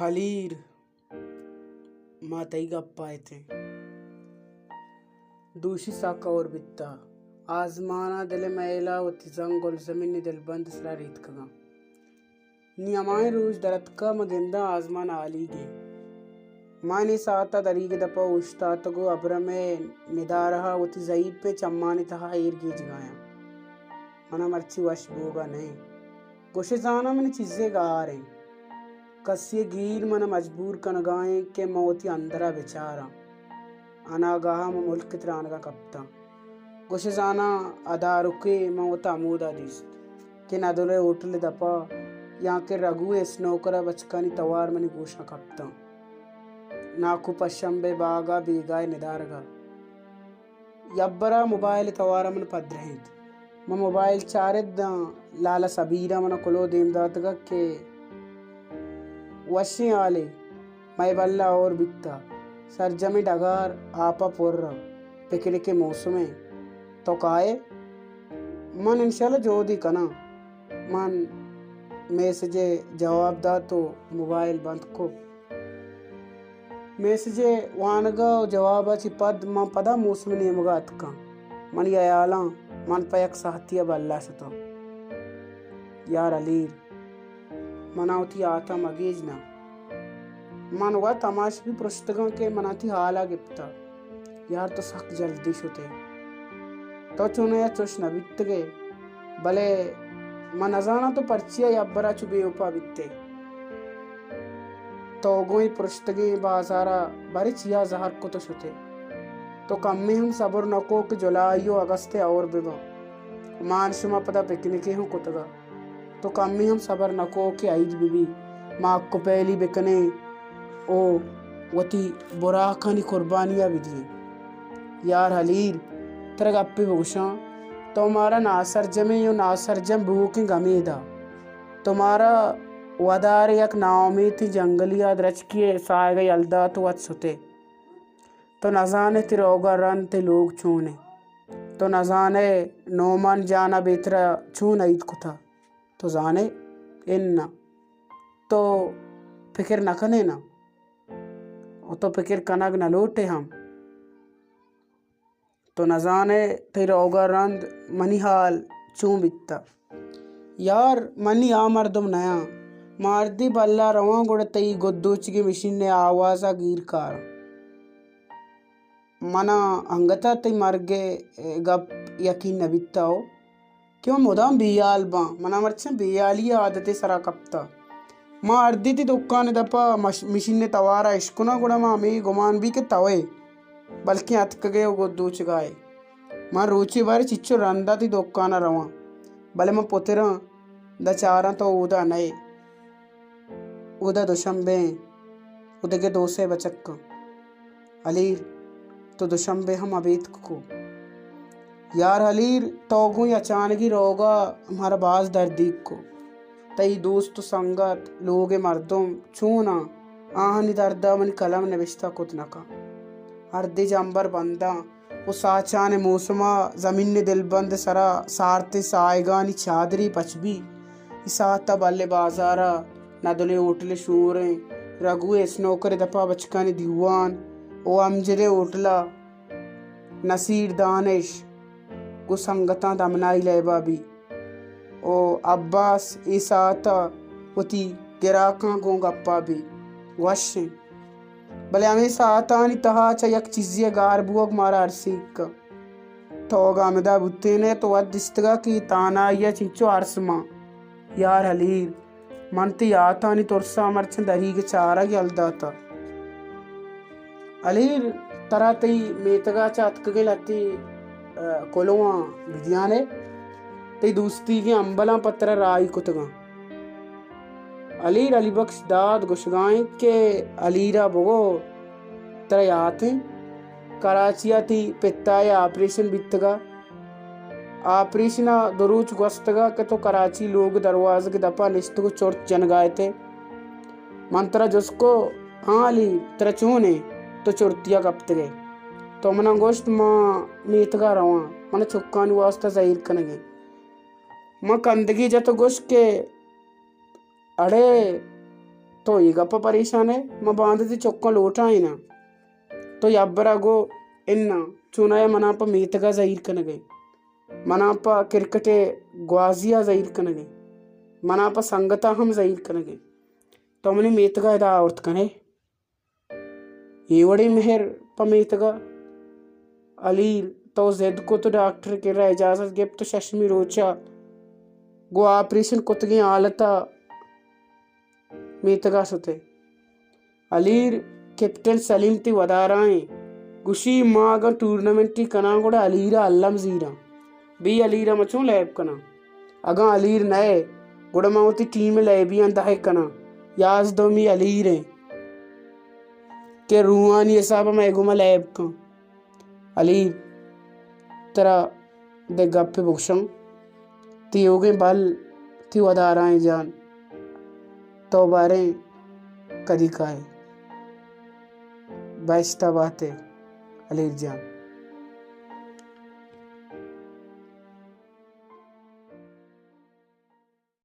ہلیر، ما تئی گپ ءَ اتیں۔ دوشی سک ہور بیتا۔ آزمان ءَ دل ءِ مئیل ءَ وتی زنگ گلزمین ءِ دلبند ءِ سرا ریتکگاں۔ نی ہمائیں روچ در اتکا، من گنداں آزمان ہالیگ ایں۔ من اے ساعت ءَ دریگ ءِ دپ ءَ اوشتاتگ ءُ ابرم ءِ ندارہ ءَ وتی زہیپیں چمانی تہا ایر گیجگایاں۔ من ءَ مرچی وش بوگ ءَ نہ ایں۔ گوشے زاناں منی چیزے گار ایں۔ کسی ءِ گیر من ءَ مجبور کنگا ایں کہ من وتی اندر ءَ بچاراں۔ اناگاہ ءَ من ملک ءِ ترانگ ءَ کپتاں۔ گوشے زاناں ادارکے من وتا ہمودا دیست کہ ندل ءِ ہوٹل ءِ دپ ءَ یا کہ رگو ءِ اسنوکر ءِ بچکانی توار منی گوشاں کپتاں۔ ناکو پشمبے باگ ءَ بیگاہ ءِ ندارگ ءَ۔ یبر ءَ موبائل ءِ توار ءَ من پدرہینت۔ من موبائل چارت داں لالا سبیر ءَ من ءَ کلوہ دیم داتگ ات کہ وشیں ہالے، مئے بلہ ہور بیتا، سرجمیں ڈگار آپ ءَ پر ءَ، پکنک ءِ موسم ءَ، تو کائے؟ من انشاءاللہ جہدے کناں۔ من میسج ءِ جواب دات ءُ موبائل بند کت۔ میسج ءِ وانگ ءُ جواب ءَ چہ پد من پدا موسم ءِ نیمگ ءَ اتکاں۔ منی ہیالاں من پہ یک ساعتے ءَ بلہ شتاں۔ یار ہلیر، من ءَ وتی ہاتاں مگیج نہ۔ من وت ہماش بھی پرشتگاں کہ من ءَ تئی ہال ءَ گپتا۔ یار تو سک جلدی شتے۔ تو چونایا چش نہ بیتگے۔ بلے من نزاناں تو پرچیا یبر ءَ چو بے وپا بیتے۔ تو گوں اے پرشتگیں بازار ءَ بارے چیا زہر کت ءُ شتے۔ تو کمے ہم صبر نہ کو کہ جولائی ءُ اگست ءَ ہور بہ باں۔ مان شما پدا پکنکے ہم کتگ ءَ۔ تو کمے ہم صبر نہ کو کہ عید بہ بی، ما ہک ءُ پہلی بکنیں ءُ وتی براکانی قربانی ءَ بدییں۔ یار ہلیر، ترا گپے بگوشاں، تو مارا ناسرجمیں ءُ ناسرجم بوؤکیں گمے دا۔ تو مارا ودار ءِ یک ناامیتیں جنگلے ءَ درچکے ءِ ساہگ ءَ یل دات ءُ وت شتے۔ تو نزانئے تئی روگ ءَ رند تئی لوگ چون انت۔ تو نزانئے نومان جان ءَ بے ترا چون ائید کتہ۔ تو زانئے؟ اناں۔ تو پکر نہ کنئے نا۔ ءُ تو پکر کنگ نہ لوٹئے ہم۔ تو نزانئے تئی روگ ءَ رند منی ہال چون بیتہ۔ یار، منی آ مردم نیاں۔ ما ہردی بلا رواں گڑا تئی گدوچگیں مشین ءِ آواز ءَ گیر کاراں۔ من ءَ انگت ءَ تئی مرگ ءِ گپ یقین نہ بیتہ ہو کہ من مدام بے ہال باں۔ من ءَ مرچاں بے ہالی ءِ عادتے سرا کپتہ۔ ما ہردی تئی دکان ءِ دپ ءَ مش-، مشین ءِ توار ءَ اشکناں گڑا ما ہمے گمان بی کہ توئے، بلکیں اتکگئے ءُ گد دوچگائے۔ من روچے بارے چچو رند ءَ تئی دکان ءَ رواں، بلے من پتراں داں چاراں تو اودا نئے۔ اودا دوشمبے ایں ءُ دگہ دو سئے بچک اَں۔ ہلیر، تو دوشمبے ہم ابیتک کو۔ یار ہلیر، تو گوں اے اچانگی روگ ءَ مارا باز دردیگ کو۔ تئی دوست ءُ سنگت، لوگ ءِ مردم چون اَں؟ آہانی درد ءَ منی قلم نبشتہ کت نہ کن۔ ہردے جمبر بنداں ءُ ساچان ءِ موسم ءَ زمین ءِ دلبند ءِ سرا سارتیں ساہگانی چادرے پچ بی۔ اے ساعت ءَ بلے بازار ءَ ندل ءِ ہوٹل ءِ شور ایں، رگو ءِ اسنوکر ءِ دپ ءَ بچکانی دیوان ءُ امجد ءِ ہوٹل ءَ نصیر دانش گوں سنگتاں دمنائی لیب ءَ بی ءُ عباس اے ساعت ءَ وتی گراکاں گوں گپ ءَ بی۔ وش ایں۔ بلے ہمے ساعتانی تہا چہ یک چیزے ءِ گار بوگ مارا ارسیگ کنت۔ تو اگاں ہمدا بوتین ئے تو وت دیستگ ءَ کہ اے تہنائی ءَ چنچو ارس مان۔ یار ہلیر، من تئی یاتانی ترس ءَ مرچاں دریگ ءِ چارگ یل داتہ۔ ہلیر، ترا تئی میتگ ءَ چہ اتکگیں لہتے، ءَ، کلوہاں بدیان ئے، تئی دوستیگیں ہمبلاں پہ ترا راہی کتگ اَں۔ ہلیر، علی بخش داد گوشگا اِنت کہ ہلیر ءَ بگو، ترا یات اِنت کراچی ءَ تئی پت ءَ آپریشن بیتگ ءَ، آپریشن ءَ دو روچ گوستگ ءَ کہ تو کراچی لوگ ءِ دروازگ ءِ دپ ءَ نشتگ ءُ چرت جنگ ءَ ات ئے۔ من ترا جست کو، ہاں ہلیر، ترا چون اِنت؟ تو چرتی ءَ کپتگ ئے۔ تو من ءَ گوشت، من میتگ ءَ رواں، من ءَ چکانی واستا زہیر کنگ اِنت۔ من کندگے جت ءُ گوشت کہ اڑے تو اے گپ ءَ پریشان ئے؟ من باندا تئی چکاں لوٹائیناں۔ تو یبرا گو اناں، چونایا منا پہ میتگ ءَ زہیر کنگ ئے، منا پہ کرکٹ ءِ گوازی ءَ زہیر کنگ ئے، منا پہ سنگتاں ہم زہیر کنگ ئے۔ تو منی میتگ ءَ ادا آورت کن ئے۔ اے وڑیں مہر پہ میتگ ءَ؟ ہلیر، تو زد کت، ڈاکٹر ءِ کرا اجازت گپت ءُ ششمی روچ ءَ گوں آپریشن کتگیں حالت ءَ میتگ ءَ شت ئے۔ ہلیر، کیپٹن سلیم تئی ودارا ایں، گوشی ما اگاں ٹورنامنٹے کناں گڑا ہلیر ءَ الم زیراں۔ بی ہلیر ءَ من چوں لیب کناں؟ اگاں ہلیر نئے گڑا من وتی ٹیم ءِ لیبیاں دہک کناں۔ یازدہمی ہلیر ایں کہ روحانی حساب ءَ مئے گوما لیب کن۔ ہلیر، ترا دگہ گپے بگوشاں؟ تیوگیں بل، تئی ودارائیں جان، تو باریں کدی کائے؟ بہشت ءَ بات ئے ہلیر جان۔